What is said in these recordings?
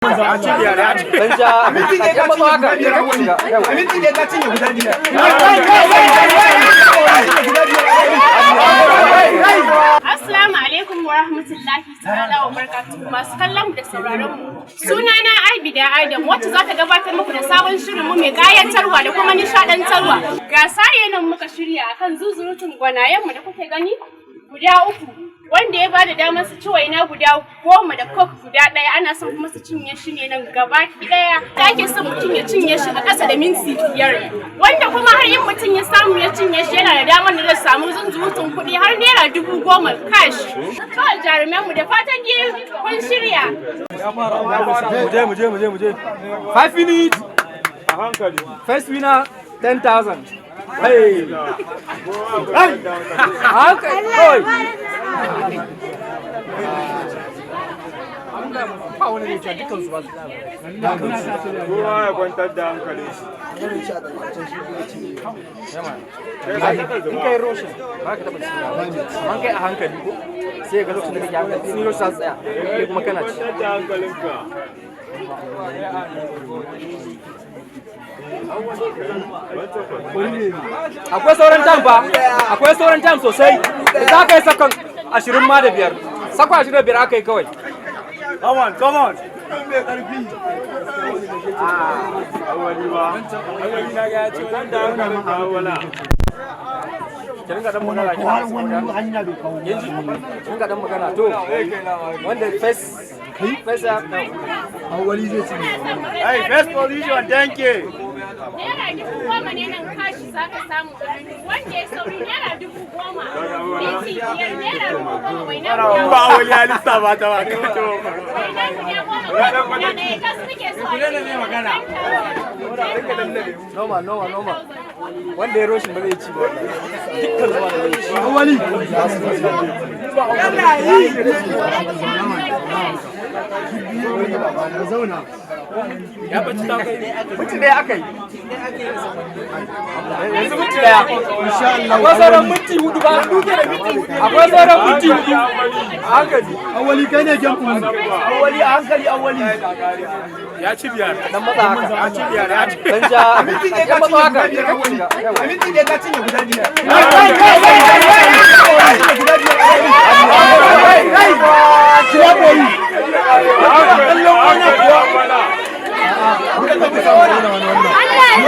Dan ja. Minti ɗaya ka Ya matso cinye haka. guda biyar a wuni. Yawa. Minti ɗaya ka cinye guda biyar. Assalamu alaikum wa rahmatullahi ta'ala wa barakatuhu, masu kallon mu da sauraron mu. Sunana Abida Adam, wacce za ta gabatar muku da sabon shirin mu mai kayatarwa da kuma nishadantarwa. Gasa ne nan muka shirya akan zuzurutun gwanayen mu da kuke gani guda uku, wanda ya bada damar su ci waina guda 10 da Coke guda ɗaya. Ana son kuma su cinye shi ne nan gaba ɗaya. Da ake son mutum ya cinye shi a ƙasa da minti 5, wanda kuma har yin mutum ya samu ya cinye shi, yana da damar da zai samu zunzurutun kuɗi har ₦10,000 cash. To, jaruman mu, da fatan dai kun shirya. Muje, muje, muje, muje. 5 minutes. A hankali. First winner, 10,000. Hey. Hey. Hankali. Oi. Ba wani ne cewa dukkan su ba su. Kowa ya kwantar da hankalin shi. In kai rushing ba ka taɓa ci, amma kai a hankali ko sai ga lokacin da kake hankali sun yi rushing, za su tsaya, kai kuma kana ci. Kwantar da hankalinka. Akwai sauran time fa, akwai sauran time sosai. Za ka yi sakon 25 ma, sakon 25 aka yi kawai. Come on, come on. Awali ba. Awali na ga ya ce kwantar da hankalinka, awala. Ki ringa dan magana, kina hanya bai kawo yanzu, ki ringa dan magana. To, wanda first Awali zai cinye. Hey, first position, thank you. ₦10,000 ne nan cash za ka samu, wanda ya sauri ₦10,000, minti 5, ₦10,000, waina guda Ba awali ya lissafa ta ba. Waina guda 10, Coke guda ɗaya tas muke so a cinye. Normal, normal, normal. Wanda ya rushing ba zai ci ba, dukkan zuwa da zai ci. Awali. Yana yi. Zauna. Ya bacci ta kai minti 1 aka yi yanzu, minti 1. Insha Allah. Akwai sauran minti 4 ba, akwai sauran minti 4. A hankali. Awali, kai ne jan kuma. Awali, a hankali, awali. Ya ci biyar. Dan matsa haka. Ya ci biyar, ya ci. Dan ja. Minti ɗaya Ya ka matso cinye haka. guda biyar a wuni. Minti ɗaya ka cinye guda biyar. Guda biyar a wuni. Kira boyi. Kallon wannan kuwa.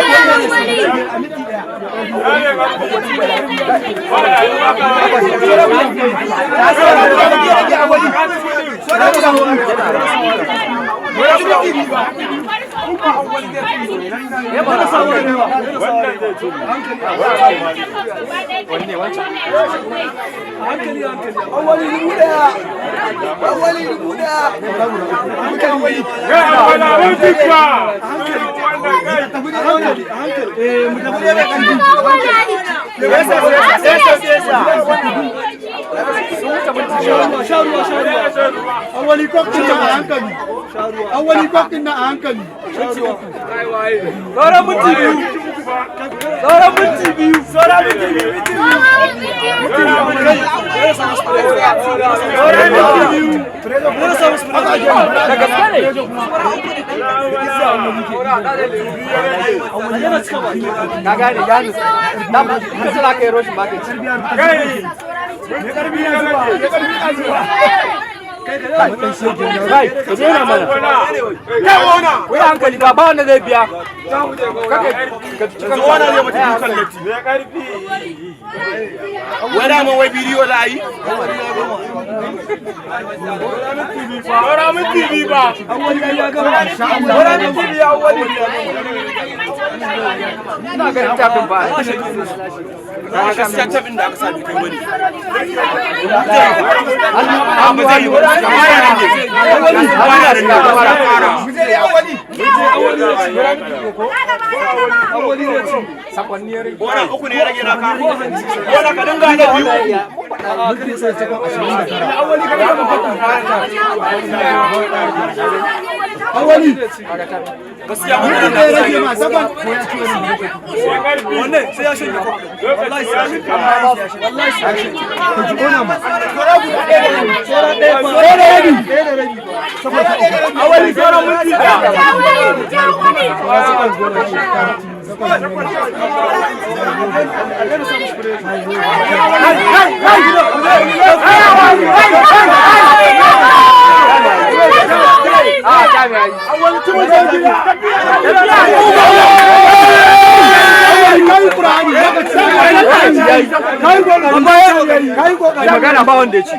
A minti ɗaya. Rage awali. Sauran guda hudu. Sauran minti biyu ba. Wannan zai ci. Wanne wancan? Awali 1000. Awali 1000. Hankali. Kai, awala, mun ka. Wannan kai. Tafi da hankali. A hankali. Eh, mu tafi da ƙarfi. Sesa, sesa, sesa. Sha ruwa, sha ruwa. Awali, kwakwin nan a hankali. Awali, kwakwin nan a hankali. Sauran minti 2, sauran minti 2, sauran minti 2, sauran minti 2. Da gaske ne. Ka gane gane, dama ka ce za ka yi rushing, ba ka ci. Kai. Ya ƙarfi na zuba. Kai, ka daina mana. Kai, ona. Ku yi hankali ba, ba wanda zai biya. Kaka ka ci kanka. Ona zai mata dukan latti. Mai ƙarfi. Wai dama wai bidiyo za a yi? Saura minti 2 ba. Awali ya gama. Insha Allah. Saura minti 2, awali. Ina ganin tafin ba. Gaskiya tabin da aka sa bai kai bane. Hannu, Ba zai yi ba. Kamara ne. Hannu na shiga kamara. Mu je dai awali. Awali. Sakonni ya rage. Wannan uku ne ya rage naka. Wannan ka dinga da biyu. Minti sai sakon 29. Awali ka gama faɗi. Awali. Gaskiya Minti wannan ɗaya rage ma sakon. Ko ya ci wannan minti. Wannan sai ya shanye kwaf. Wallahi sai ya shanye. Wallahi sai ya shanye. Ka ji ona ma. Saura ɗaya ma. Ɗaya da rabi. Ɗaya da rabi. Sakon sha uku. Awali sauran minti ɗaya. Sakon 19. Sakon 10. Ah, jami'a yi. Kai Qur'ani, zaka ci. Kai kokari. Amma ya kokari. Kai kokari. Magana ba wanda ya ci.